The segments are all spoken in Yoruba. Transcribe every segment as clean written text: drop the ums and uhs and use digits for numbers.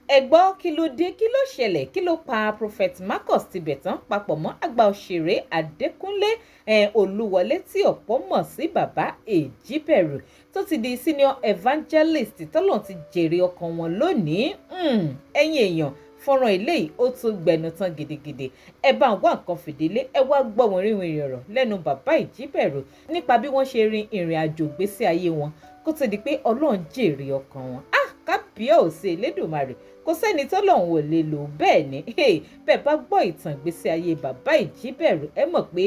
Ẹ gbọ́, kí ló dé? Kí ló ṣẹlẹ̀? Kí ló pa Prophet Marcus Tibetan papọ̀ mọ́ àgbà òṣèré Adékúnlé Olúwọlé, tí ọ̀pọ̀ mọ̀ sí Bàbá Èjìbẹ̀rù, tó ti di senior evangelist, tọ́lọ́run ti jèrè ọkàn wọn lónìí? Ẹ̀yin èèyàn, fọ́nrán eléyìí, ó tún gbẹnu tán gidigidi. Ẹ bá ń wá nǹkan fìdílé, ẹ wá gbọ́ wìnrìnwìnrìn ọ̀rọ̀ lẹ́nu Bàbá Ìjíbẹ̀rù nípa bí wọ́n ṣe rin ìrìn àjò ìgbésí ayé wọn kó tó di pé Ọlọ́run jèrè ọkàn wọn. Ah, kábíyèsí Elédùmarè, kò sẹ́ni tọ́lọ́run ò lè lò. Bẹ́ẹ̀ ni, bẹ́ẹ̀ bá gbọ́ ìtàn ìgbésí ayé Bàbá Ìjíbẹ̀rù, ẹ mọ̀ pé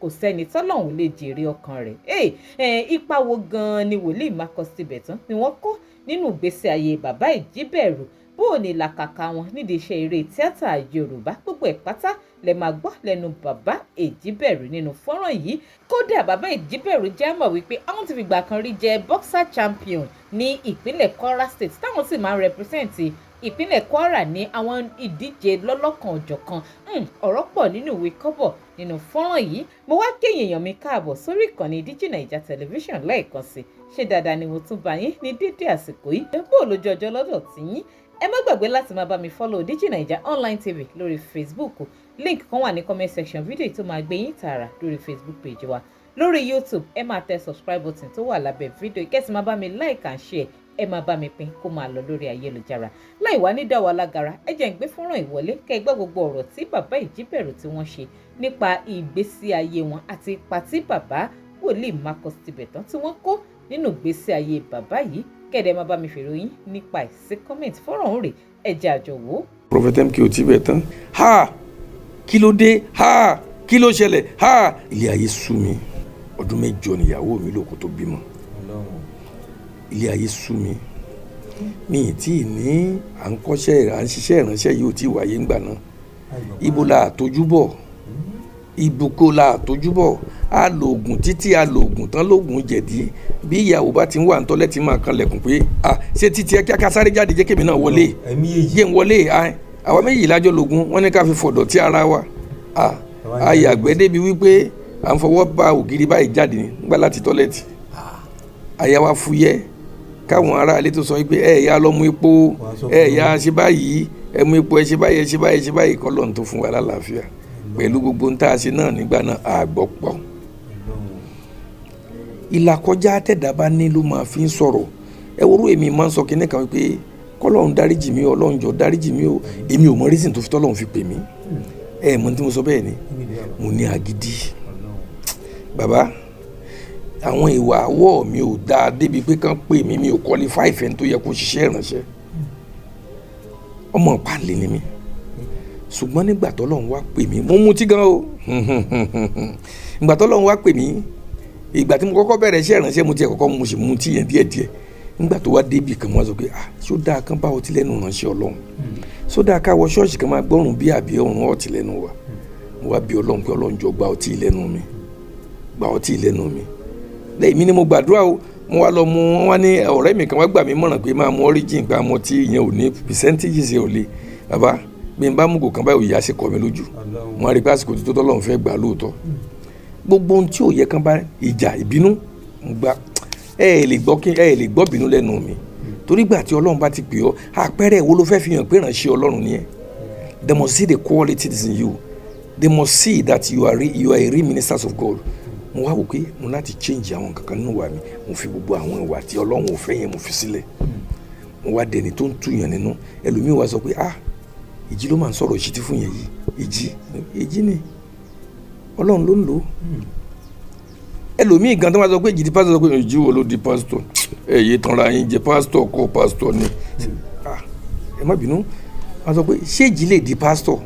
kò sẹ́ni tọ́lọ́run lè jèrè ọkàn rẹ̀. Ipa wo gan-an ni Wòlíì Marcus Tibetan ni wọ́n kó nínú ìgbésí ayé Bàbá Ìjíbẹ̀rù? Bó o ní làkàkà wọn nídìí iṣẹ́ eré tíátà Yorùbá? Gbogbo ẹ̀ pátá lẹ máa gbọ́ lẹ́nu Bàbá Èjìbẹ̀rù nínú fọ́nrán yìí. Kódà, Bàbá Èjìbẹ̀rù jẹ́ mọ̀ wípé àwọn ti fìgbà kan rí jẹ́ boxer champion ní ìpínlẹ̀ Kwara State, táwọn sì máa ń represent ìpínlẹ̀ Kwara ní àwọn ìdíje lọ́lọ́kan-ò-jọ̀kan. Ọ̀rọ̀ pọ̀ nínú ìwé kọ́bọ̀ nínú fọ́nrán yìí. Mo wá kéyìn èèyàn mi káàbọ̀ sórí ìkànnì Digi Naija Television lẹ́ẹ̀kan sí. Ṣé dáadáa ni mo tún bá yín ní dédé àsìkò yìí? Bó lójú ọjọ́ lọ́dọ̀ tí yín? Ẹ má gbàgbé láti máa bá mi follow Digi Naija Online TV lórí Facebook. Link kan wà ní comment section fídíò tó máa gbé yín tààrà lórí Facebook page wa. Lórí YouTube, ẹ máa tẹ subscribe button tó wà lábẹ́ fídíò, kẹ́sì máa bá mi like and share. Ẹ máa bá mi pín kó máa lọ lórí ayélujára. Láì wá ní dáwọ́ alágara, ẹ jẹ́ ń gbé fọ́nrán ìwọlé kẹ́ ẹ gbọ́ gbogbo ọ̀rọ̀ tí Bàbá Ìjíbẹ̀rù tí wọ́n ṣe nípa ìgbésí ayé wọn àti ipa tí bàbá Wòlíì Marcus Tibetan tí wọ́n kó nínú ìgbésí ayé bàbá yìí. Kẹ́ẹ̀dẹ̀ máa bá mi fèrè yín nípa ìsí comment. Fọ́nrán òun rè, ẹ jẹ́ àjọ wò ó. Prophet MK Tibetan, ha, kí ló dé? Ha, kí ló ṣẹlẹ̀? Ha, ilé ayé sú mi. Ọdún 8 níyàwó mi lò kó tó bímọ. Ilé ayé sú mi. Mi ì tí ì ní à ń kọ́ṣẹ́, à ń ṣiṣẹ́ ìránṣẹ́ yìí ò tí ì wáyé ńgbà náà. Ibo la àtójú bọ̀? Ibùkó la àtójú bọ̀? A lo oògùn títí, a lo oògùn tán, lóògùn jẹ̀dí. Bí ìyàwó bá ti ń wà ní toilet, máa kan lẹ̀kùn pé, "Ah, ṣé títí ẹ kíákíá, sáré jáde, jẹ́ kémi náà wọlé, jẹ́ ń wọlé." Àwa méjì lájọ lògùn, wọ́n ní ká fi fọ̀dọ̀ tí ara wa. A yàgbẹ́ débi wípé à ń fọwọ́ ba ògiri báyìí jáde nígbà láti toilet. Àyà wa fúyẹ́ káwọn aráalé tó sọ wípé ẹ yá lọ mú epo, ẹ yá ṣe báyìí, ẹ mú epo, ẹ ṣe báyìí, ẹ ṣe báyìí, ẹ ṣe báyìí, kọ́ lọ́n tó fún wa lálàáfíà. Pẹ̀lú gbogbo ń tá a ṣe náà nígbà náà, àgbọ̀ pọ̀. Ìlàkọjá tẹ̀dá bá ní ló máa fi ń sọ̀rọ̀. Ẹ worú, èmi máa ń sọ kinní kan wípé kọ́lọ́run dáríjì mí o, Ọlọ́run jọ̀ọ́ dáríjì mí o. Èmi ò mọ reason tó fi tọ́lọ́run fi pè mí. Ẹ mọ tí mo sọ bẹ́ẹ̀ ni, mo ní agídí. Bàbá, àwọn ìwà àwọ̀ mi ò dáa débi pé kán pè mí. Mi ò qualify fẹ́ tó yẹ kó ṣiṣẹ́ ìránṣẹ́. Ọmọ pàlẹ́ ni mí, ṣùgbọ́n nígbà tọ́lọ́run wá pè mí, mo mutí gan o. Ìgbà tọ́lọ́run wá pè mí, ìgbà tí mo kọ́kọ́ bẹ̀rẹ̀ iṣẹ́ ìránṣẹ́, mo ti kọ́kọ́ mo sì mutí yẹn díẹ̀díẹ̀. Nígbà tó wá débi kan, wọ́n sọ pé, "Ah, ṣó dáa kán bá ọtí lẹ́nu ìránṣẹ́ Ọlọ́run? Ṣó dáa ká wọ ṣọ́ọ̀ṣì kan máa gbọ́rùn bí àbí ọ̀run ọtí lẹ́nu wa?" Mo wá bí Ọlọ́run pé, "Ọlọ́run, jọ̀ọ́, gba ọtí lẹ́nu mi, gba ọtí lẹ́nu mi." Lẹ́yìn mi ni mo gbàdúrà o. Mo wá lọ mu. Wọn wá ní ọ̀rẹ́ mi kan wá gbà mí mọ̀ràn pé máa mu origin, pé àmọ́ tí ìyẹn ò ní percentages ò le. Bàbá, bí n bá mú kò kan báyìí, òyà sì kọ́ mi lójú. Mo á rí pé àsìkò tó tọ́lọ́run fẹ́ gbà lóòótọ́. Gbogbo ohun tí ò yẹ kán bá ìjà ìbínú ń gbà, ẹ lè gbọ́ kí ẹ lè gbọ́ bínú lẹ́nu mi, torí gbà tí Ọlọ́run bá ti pè ọ́, àpẹẹrẹ wo ló fẹ́ fi hàn pé ìránṣẹ́ Ọlọ́run ni ẹ́? They must see the qualities in you. They must see that you are a real ministers of God. Mo wá wò pé mo láti change àwọn kankan nínú ìwà mi. Mo fi gbogbo àwọn ìwà tí Ọlọ́run ò fẹ́ yẹn, mo fi sílẹ̀. Mo wá dẹni tó ń túyàn nínú. Ẹlòmíì wá sọ pé, "Ah, Ìjì ló máa ń sọ̀rọ̀ ìṣítí fún yẹn yìí. Ìjì, Ìjì ni, Ọlọ́run ló ń lò ó." Ẹlòmíì gan tó máa sọ pé Ìjì di pásítọ̀, sọ pé, "Ìjì wo ló di pásítọ̀? Ẹ yé tanra yín jẹ, pásítọ̀ kọ́, pásítọ̀ ni." Ah, ẹ má bínú. Wọ́n sọ pé, "Ṣé Ìjì lè di pásítọ̀?"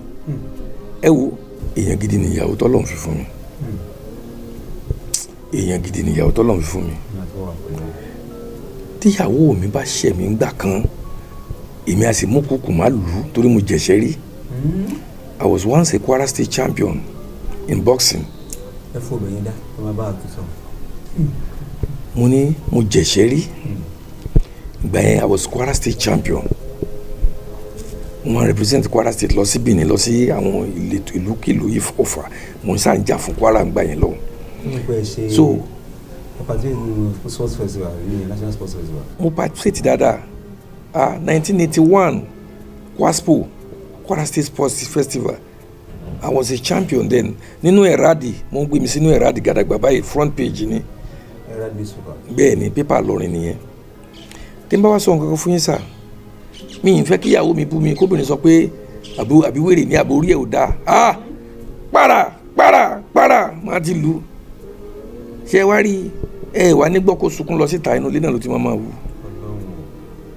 Ẹ wo, èèyàn gidi ni ìyàwó tọ́lọ́run fi fún mi. Èèyàn gidi ni ìyàwó tọ́lọ́run fi fún mi. Tíyàwó mi bá ṣẹ̀ mí ńgbà kan, èmi á sì mú kúkú má lù ú, torí mo jẹ̀ṣẹ́ rí. I was once a Kwara State champion in boxing. Ẹ fún obìnrin dá, ẹ máa bá a tó sọ. Mo ní mo jẹ̀ṣẹ́ rí. Ìgbà yẹn, I was Kwara State champion. Mo máa represent Kwara State lọ sí Benin, lọ sí àwọn ìletò, ìlúkìlú Ọ̀fà. Mo ń sáà ń jà fún Kwara ńgbà yẹn lọ. Nípa ẹ ṣe So ẹ participate nínú sports festival ní National Sports Festival. Mo participate dáadáa. 1981 Kwaspo, Kwara State Sports Festival, I was a champion then. Nínú Herald, mo ń gbé mi sínú Herald gàdàgbà báyìí, front page ni. Herald newspaper. Bẹ́ẹ̀ ni, pépà lọrin nìyẹn. Tí n bá wá sọ nǹkan kan fún yín sà, mi ì fẹ́ kí ìyàwó mi bú mi, kóbìnrin sọ pé àbí wèrè ní, àbí orí ẹ̀ ò dáa. Ah, para para para, máa ti lù ú. Ṣé ẹ wá rí ẹ wà nígbọ́ kó sunkún lọ síta, inú ilé náà ló ti máa wù.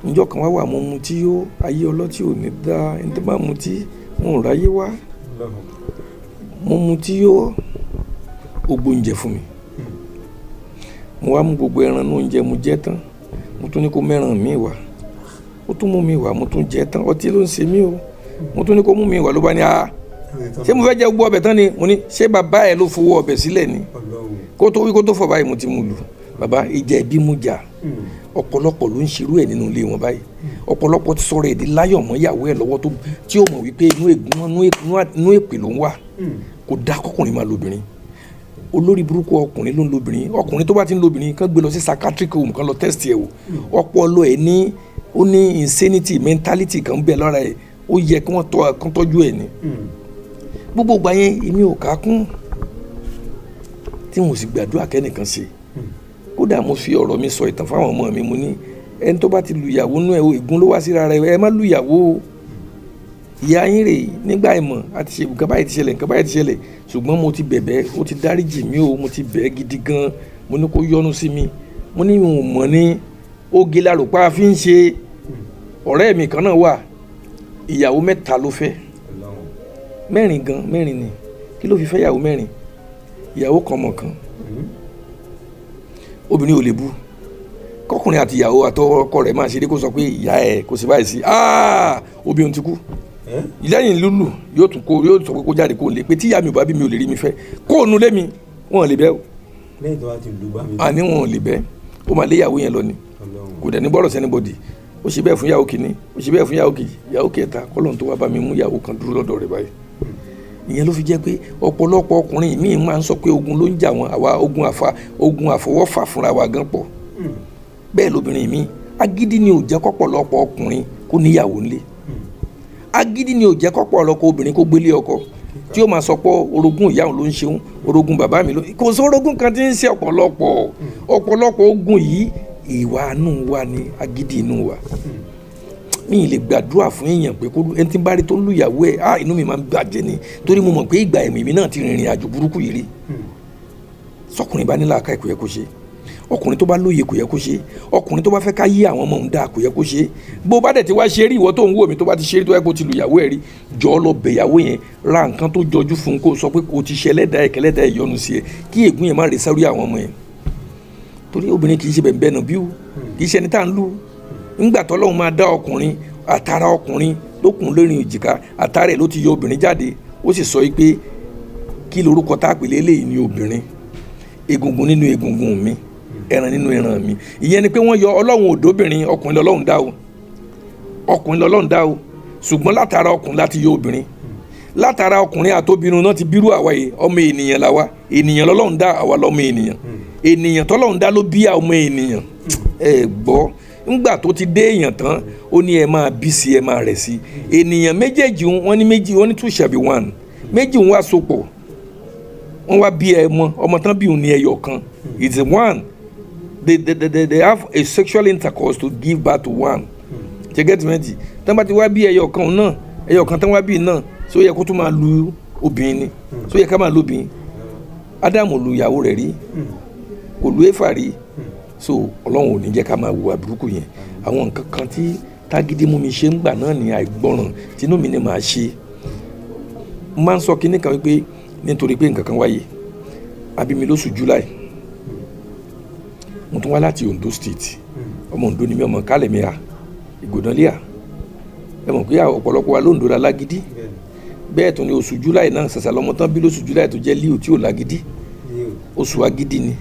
Ọlọ́run. Njọ́ kan wá wà, mo mutí yó. Ayé ọlọ́tí ò ní dá ẹni tó bá mutí, wọn ò ráyé wá. Ọlọ́run. Mo mutí yó, ó gbóúnjẹ fún mi, mo wá mú gbogbo ẹran ní oúnjẹ, mo jẹ tán. Mo tún ní kó mẹ́ràn mi wá, ó tún mú mi wá, mo tún jẹ tán. Ọtí ló ń ṣe mí o. Mo tún ní kó mú mi wá, ló bá ní, "Ah, ṣé mo fẹ́ jẹ gbogbo ọbẹ̀ tán ni?" Mo ní, "Ṣé bàbá ẹ ló fowó ọbẹ̀ sílẹ̀ ni?" Ọlọ́run. Kó tó wí kó tó fọ̀ báyìí, mo ti mú lù. Bàbá, ìjà ẹbí mú jà. Ọ̀pọ̀lọpọ̀ ló ń ṣerú ẹ̀ nínú ilé wọn báyìí. Ọ̀pọ̀lọpọ̀ ti sọ̀rọ̀ èdè láyọ̀ mọ́ ìyàwó ẹ̀ lọ́wọ́ tó tí ó mọ̀ wípé inú ègún, inú èpè ló ń wà. Kò dá kọkùnrin máa lobìnrin. Olórí burúkú ọkùnrin ló ń lobìnrin. Ọkùnrin tó bá ti ń lobìnrin, kán gbé lọ sí psychiatric home, kán lọ test ẹ̀ wò. Ọpọlọ ẹ̀ ní, ó ní insanity mentality kan bẹ́ẹ̀ lára ẹ̀. Ó yẹ kí wọ́n tọ́, kán tọ́jú ẹ̀ ní. Gbogbo ìgbà yẹn, èmi ò ká kún tí mo sì gbàdúrà kẹ́nìkan ṣe. Kódà mo fi ọ̀rọ̀ mi sọ ìtàn fáwọn ọmọ mi. Mo ní ẹni tó bá ti lu ìyàwó nú ẹ o, ègún ló wá síra rẹ. Ẹ má lu ìyàwó o. Ìyá yín rè nígbà ìmọ̀ àti ṣe nǹkan báyìí ti ṣẹlẹ̀, nǹkan báyìí ti ṣẹlẹ̀, ṣùgbọ́n mo ti bẹ̀bẹ̀, ó ti dáríjì mí o. Mo ti bẹ̀ ẹ́ gidi gan. Mo ní kó yọ́nú sí mi. Mo ní ìwọ̀n mọ̀ ní oge láròpá fi ń ṣe. Ọ̀rẹ́ mi kan náà wà, ìyàwó mẹ́ta ló fẹ́. Ọlọ́run. Mẹ́rin gan, mẹ́rin ni. Kí ló fi fẹ́ ìyàwó mẹ́rin? Ìyàwó kan mọ̀ kan. Obìnrin ò lè bú kọkùnrin àti ìyàwó àtọkọ rẹ̀ máa ṣeré, kó sọ pé ìyá ẹ̀ kò sí báyìí sí. Ah, obìnrin ti kú. Ẹ́. Lẹ́yìn lúlù, yóò tún kó, yóò sọ pé kó jáde, kó lè pé tí ìyá mi ò bá bí mi ò lè rí mi fẹ́, kó nu lé mi. Wọn ò lè bẹ́ o. Lẹ́yìn tó wá ti lù bá mi. Àní wọn ò lè bẹ́. Ó máa lé ìyàwó yẹn lọ ni. Ọlọ́run. Kò dẹ̀ ní gbọ́dọ̀ sí anybody. Ó ṣe bẹ́ẹ̀ fún ìyàwó kìíní, ó ṣe bẹ́ẹ̀ fún ìyàwó kejì, ìyàwó kẹta, kọ́lọ́n tó wá bá mi mú ìyàwó kan dúró lọ́dọ̀ rẹ̀ báyìí. Ìyẹn ló fi jẹ́ pé ọ̀pọ̀lọpọ̀ ọkùnrin míì máa ń sọ pé ogun ló ń jà wọn. Àwa ogun àfa, ogun àfọwọ́fà fúnra wa gan pọ̀. Bẹ́ẹ̀ lóbìnrin míì, agídí ni ò jẹ́ kọ́pọ̀lọpọ̀ ọkùnrin kó níyàwó ńlé. Agídí ni ò jẹ́ kọ́pọ̀lọpọ̀ obìnrin kó gbélé ọkọ, tí ó máa sọ pé orogún ìyá òun ló ń ṣeun, orogún bàbá mi ló. Kò sí orogún kan tí ń ṣe ọ̀pọ̀lọpọ̀. Ọ̀pọ̀lọpọ̀ ogun yìí, ìwà inú wa ni, agídí inú wa. Mi ì lè gbàdúrà fún èèyàn pé kó ẹni tí ń bá rí tó ń lùyàwó ẹ̀. Ah, inú mi máa ń bàjẹ́ ni, torí mo mọ̀ pé ìgbà ẹ̀mí mi náà ti rìnrìn àjò burúkú yìí rí. Sọkùnrin bá nílò àká, kò yẹ kó ṣe. Ọkùnrin tó bá lóye, kò yẹ kó ṣe. Ọkùnrin tó bá fẹ́ ká yí àwọn ọmọ òun dáa, kò yẹ kó ṣe. Bó bá dẹ̀ ti wá ṣe rí, ìwọ tó ń wò mí, tó bá ti ṣe rí, tó yẹ kó ti lùyàwó ẹ̀ rí, jọ́ lọ bẹ̀yàwó yẹn, ra nǹkan tó jọjú fún un, kó sọ pé kò ti ṣe ẹlẹ́dàá ẹ̀, kẹlẹ́dàá ẹ̀ yọ́nú sí ẹ, kí ègún yẹn má rè sórí àwọn ọmọ yẹn. Torí obìnrin kì í ṣe bẹ̀ẹ̀ nà bíu, kì í ṣe ẹni tá à ń lù. Ńgbà tọ́lọ́run máa dá ọkùnrin, àtàrà ọkùnrin lókun lórin òjìká, àtàrà ẹ̀ ló ti yọ obìnrin jáde. Ó sì sọ pé kí lorúkọ tá a pè léléyìí ní obìnrin? Egungun nínú egungun mi, ẹran nínú ẹran mi. Ìyẹn ni pé wọ́n yọ Ọlọ́run òdóbìnrin. Ọkùnrin lọ́lọ́run dá o, ọkùnrin lọ́lọ́run dá o, ṣùgbọ́n látara ọkùnrin láti yọ obìnrin. Látara ọkùnrin àtobìnrin náà ti bírú àwa yìí. Ọmọ ènìyàn làwa, ènìyàn lọ́lọ́run dá, àwa lọ́mọ ènìyàn. Ènìyàn tọ́lọ́run dá ló bí ọmọ ènìyàn. Ẹ gbọ́, ńgbà tó ti dé èèyàn tán, ó ní ẹ máa bí sí, ẹ máa rẹ̀ sí. Ènìyàn méjèèjì, wọ́n ní méjì, wọ́n ní two shall be one. Méjì ń wá sopọ̀, wọ́n wá bí ẹ mọ ọmọ tán bí òun ní ẹyọ kan. It's one. They have a sexual intercourse to give birth to one. Ṣe get méjì tán bá ti wá bí ẹyọ kan náà, ẹyọ kan tán wá bí náà, ṣé ó yẹ kó tún máa lu obìnrin ni? Ṣé ó yẹ ká máa lu obìnrin? Ádámù lu ìyàwó rẹ̀ rí? Kò lu Éfà rí. So Ọlọ́run ò ní jẹ́ ká máa hùwà burúkú yẹn. Àwọn nǹkan kan tí tágídí mú mi ṣe ń gbà náà ní àìgbọràn tinú mi ni màá ṣe. Mo máa ń sọ kinní kan wípé nítorí pé nǹkan kan wáyé, a bí mi lóṣù July, mo tún wá láti Ondo State. Ọmọ Ondo ni mi, ọmọ kálẹ̀ mi à ìgòdánlẹ́à. Ẹ mọ̀ pé ọ̀pọ̀lọpọ̀ wa lóńdó la lágídí. Bẹ́ẹ̀ tún ni oṣù July náà, ṣàṣà lọmọ tán bí lóṣù July tó jẹ́ Leo tí ò lágídí. Oṣù agídí ni.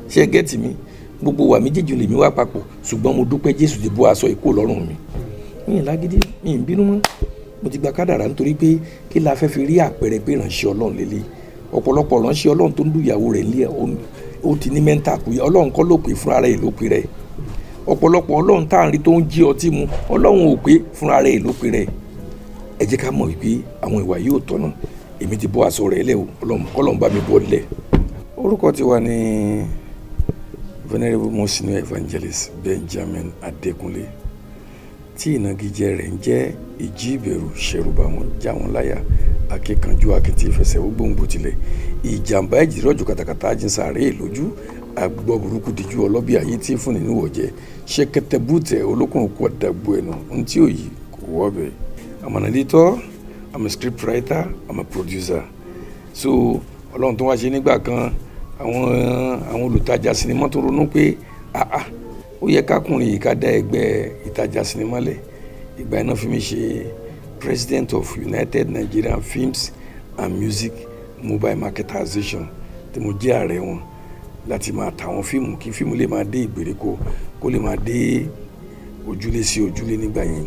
Ṣé ẹ get mi? Gbogbo wa méjèèjì lèmi wá papọ̀, ṣùgbọ́n mo dúpẹ́, Jésù ti bọ́ aṣọ ìkó lọ́rùn mi. Mi ì lágídí, mi ì bínú mọ́. Mo ti gba kádàrá, nítorí pé kí la fẹ́ fi rí àpẹẹrẹ pé ìránṣẹ́ Ọlọ́run lélẹ̀? Ọ̀pọ̀lọpọ̀ ìránṣẹ́ Ọlọ́run tó ń lù ìyàwó rẹ̀ nílé, ó ti ní mental kú. Ọlọ́run kọ́ ló pè, fúnra rẹ̀ ló pè rẹ̀. Ọ̀pọ̀lọpọ̀ ọlọ́run tá à ń rí tó ń jí ọtí mu, ọlọ́run ò pé, fúnra rẹ̀ ló pe rẹ̀. Ẹ jẹ́ ká mọ̀ wípé àwọn ìwà yìí ò tọ̀nà. Èmi ti bọ́ aṣọ rẹ̀ lẹ̀ o, kọ́lọ́run bá mi bọ́ lẹ̀. Orúkọ tiwa ní Venerable Monsignor Evangelist Benjamin Adékúnlé, tí ìnagijẹ rẹ̀ ń jẹ́ Ìjì Ìbẹ̀rù Ṣẹ̀rùbà wọn já wọn láyà, akíkanjú akitì ìfẹsẹ̀ gbòǹgbò tilẹ̀ ìjàmbá ìjìrọ̀jù kàtàkàtà ajínsàárè lójú àgbọ̀ burúkú díjú ọlọ́bí ayé tí fún nínú wọ̀jẹ́ ṣẹkẹtẹ bútẹ olókùnrin kú ọ̀dàgbò ẹnu ntí òyì kò wọ́ bẹ̀. I'm an editor, I'm a script writer, I'm a producer. So ọlọ́run tó wá ṣe nígbà kan, àwọn olùtajà sinimá tó ronú pé, ah ah, ó yẹ kákùnrin yìí ká dá ẹgbẹ́ ìtajà sinimá lẹ̀. Ìgbà yẹn náà fi mí ṣe president of United Nigerian Films and Music Mobile Marketers Association, tí mo jẹ́ ààrẹ wọn láti máa ta àwọn fíìmù kí fíìmù lè máa dé ìgbèríko, kó lè máa dé ojúlé sí ojúlé nígbà yẹn.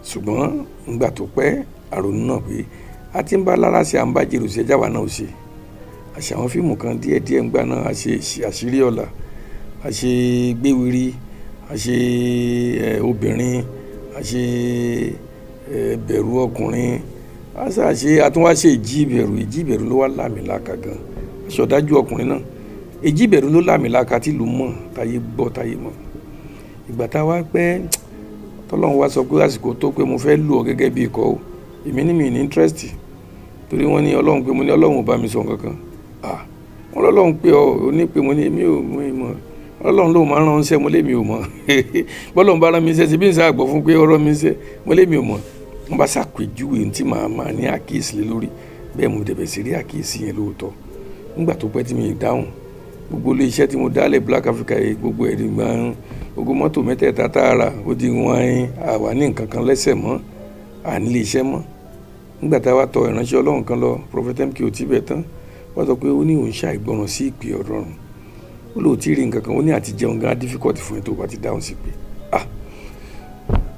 Ṣùgbọ́n nígbà tó pẹ́, àrònú náà pé a ti ń bá lára ṣe, à ń bá jèrò sí ẹjá wa náà ó ṣe àṣà àwọn fíìmù kan díẹ̀díẹ̀ ńgbà náà. A ṣe Àṣírí Ọ̀la, a ṣe Gbéwìrì, a ṣe Obìnrin, a ṣe Bẹ̀rù Ọkùnrin, a ṣe àtúnwá ṣe Ìjì Ìbẹ̀rù. Ìjì Ìbẹ̀rù ló wá láàmìlaka gan. Aṣọ ọ̀dájú ọkùnrin náà, Ìjì Ìbẹ̀rù ló láàmìlaka tí ìlú mọ̀, táyé gbọ́, táyé mọ̀. Ìgbà tá a wá pẹ́, tọ́lọ́run wá sọ pé àsìkò tó pé mo fẹ́ lù ọ́ gẹ́gẹ́ bí ikọ̀ o. Èmi ní mi ní interest, torí wọ́n ní ọlọ́run pé mo ní ọlọ́run ò bá mi sọ nǹkan kan. Ah, wọ́n lọ́lọ́run pé ọ ò ní pé mo ní èmi ò mọ̀. Ọlọ́run ló máa ń ránṣẹ́, mo lé mi ò mọ̀. Bọ́lọ́run bá rán mi iṣẹ́ sí bí n sáà gbọ́ fún pé ọ̀rọ̀ mi iṣẹ́, mo lé mi ò mọ̀. Wọ́n bá ṣàpèjúwe tí màá máa ní àkíyèsí lé lórí. Bẹ́ẹ̀ mo dẹ̀bẹ̀ sí rí àkíyèsí yẹn lóòótọ́. Nígbà tó pẹ́ tí mi dáhùn, gbogbo ilé iṣẹ́ tí mo dálẹ̀, Black Africa yìí, gbogbo ẹ̀ nígbà gbogbo mọ́tò mẹ́tẹ̀ẹ̀ta tá a rà, ó di wọ́n àwa ní nǹkan kan lẹ́sẹ̀ mọ́, à nílé iṣẹ́ mọ́. Nígbà tá a wá tọ ìránṣẹ́ ọlọ́run kan lọ, Prophet MK Tibetan, wọ́n sọ pé ó ní òun ṣàìgbọràn sí ìpè ọlọ́run. Ó lóò tí ì rí nǹkan kan, ó ní àti jẹun gan difficult fún ẹ tó bá ti dáhùn sí pé ah,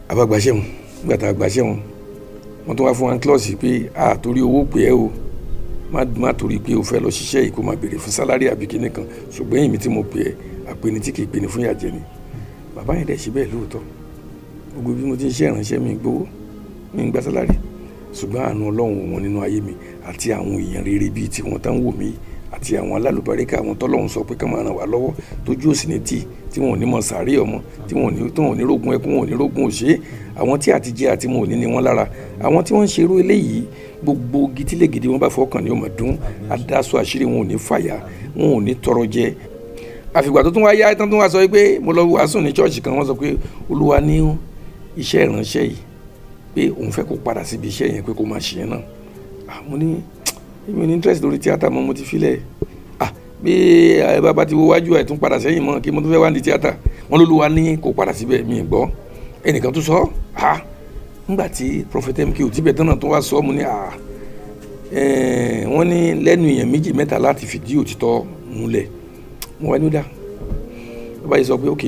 àbá gbàṣẹ́ wọn. Nígbà tá a gbàṣẹ́ wọn, wọ́n tún wá fún wa ní clause pé ah, torí owó pè é o, má torí pé o fẹ́ lọ ṣiṣẹ́ yìí kó má béèrè fún salary àbí kíní kan, ṣùgbọ́n èmi tí mo pè é, àpèní tí kì í pè ní fún ìyàjẹ́ ni. Bàbá yẹn dẹ̀ ṣe bẹ́ẹ̀ lóòótọ́. Gbogbo bí mo ti ń ṣe ìránṣẹ́, mi gbowó, mi ń gba salary, ṣùgbọ́n àánú ọlọ́run wọn nínú ayé mi àti àwọn èèyàn rere bíi tiwọn tán wò mí àti àwọn alálùbáríkà, àwọn tọ́lọ́run sọ pé ká máa ràn wá lọ́wọ́, tójú òsì ní tì, tí wọn ò ní mọ sàárè ọmọ, tí wọn ò ní, tí wọn ò ní rógun ẹkún, wọn ò ní rógun òṣè, àwọn tí àti jẹ àti mu ò ní ní wọn lára, àwọn tí wọ́n ń ṣerú eléyìí, gbogbo gitílẹ̀ gidi wọn bá fọkàn ní ó máa dún adáṣọ, àṣírí wọn ò ní fàyà, wọn ò ní tọrọ jẹ. Àfìgbà tó tún wá yá tán, tún wá sọ pé mo lọ wàásù ní church kan, wọ́n sọ pé olúwa ní iṣẹ́ ìránṣẹ́ yìí, pé òun fẹ́ kó padà síbi iṣẹ́ yẹn, pé kó máa ṣe yẹn náà. Ah, mo ní èmi ò ní interest lórí tíátà mọ́, mo ti filẹ̀. Ah, bí bàbá ti wo wájú ẹ̀ tún padà sẹ́yìn mọ́, kí mo tún fẹ́ wá ní tíátà? Wọ́n lÓlúwa ní kó padà síbẹ̀. Mi gbọ́ ẹnìkan tó sọ. Ah, nígbà tí Prophet MK Tibetan náà tó wá sọ, mo ní ah, wọ́n ní lẹ́nu èèyàn méjì mẹ́ta láti fìdí òtítọ́ múlẹ̀. Mo wá ní ó dá. Bàbá yìí sọ pé ok,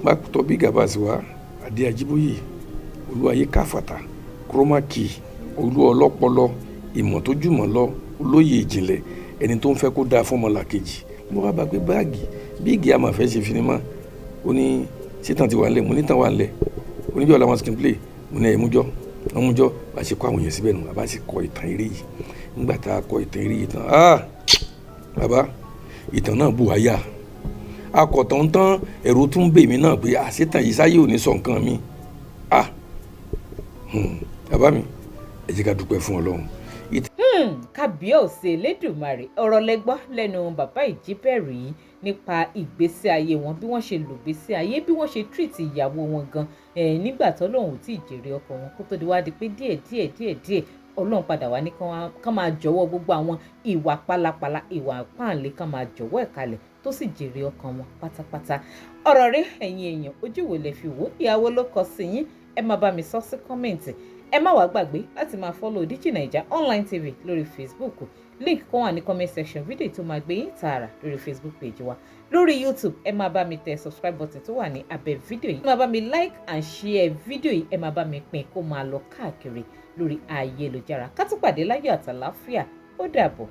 bá tọ́ bí gàbàsì wá, Adé Ajíbóyè, Olúwayé Káfàtà, Chroma Key, olú ọlọ́pọlọ, ìmọ̀ tó jùmọ̀ lọ, olóyè ìjìnlẹ̀, ẹni tó ń fẹ́ kó dáa fún ọmọlàkejì. Mo wá bá pé báàgì bíìgì àmọ̀ fẹ́ ṣe finimá. Ó ní sétan ti wà ńlẹ̀? Mo ní tàn wà ńlẹ̀. Oníjọ́ làwọn screenplay. Mo ní ẹ̀mújọ́ wọ́n mújọ́. Bá ṣe kọ́ àwọn èèyàn síbẹ̀ nù, bá ṣe kọ ìtàn eré yìí. Nígbà tá a kọ ìtàn eré yìí tán, ah, bàbá, ìtàn náà bù wáyà. Akọ̀tàn tán, ẹ̀rù tún bè mí náà pé àṣetàn yìí sáyé ò ní sọ nǹkan mi. Ah, bàbá mi, ẹ jẹ́ ká dúpẹ́ fún ọlọ́run. Kábíyèsí elédùnmarè. Ọ̀rọ̀ lẹ́gbọ́ lẹ́nu bàbá Ìjíbẹ̀rù yìí nípa ìgbésí ayé wọn, bí wọ́n ṣe lò gbésí ayé, bí wọ́n ṣe treat ìyàwó wọn gan nígbà tó lóun ò tí ì jèrè ọkọ wọn, kó tó di wá di pé díẹ̀ díẹ̀ díẹ̀ díẹ̀ ọlọ́run padà wá ní kán máa jọ̀wọ́ gbogbo àwọn ìwà pálapàla, ìwà páàlì, kán máa jọ̀wọ́ ẹ̀ kalẹ̀, tó sì jèrè ọkàn wọn pátápátá. Ọ̀rọ̀ rẹ̀, ẹ̀yin èèyàn, ojú wo lẹ fi wò? Ìyàwó ló kọ sí yín? Ẹ máa bá mi sọ sí comment. Ẹ má wàá gbàgbé láti máa follow Digi Naija Online TV lórí Facebook. Link kan wà ní comment section fídíò tó máa gbé yín tààrà lórí Facebook page wa. Lórí YouTube, ẹ máa bá mi tẹ subscribe button tó wà ní abẹ́ fídíò yìí. Ẹ máa bá mi like and share fídíò yìí. Ẹ máa bá mi pín kó máa lọ káàkiri lórí ayélujára. Ká tún pàdé láyọ̀ àtàláfíà. Ó dàbọ̀.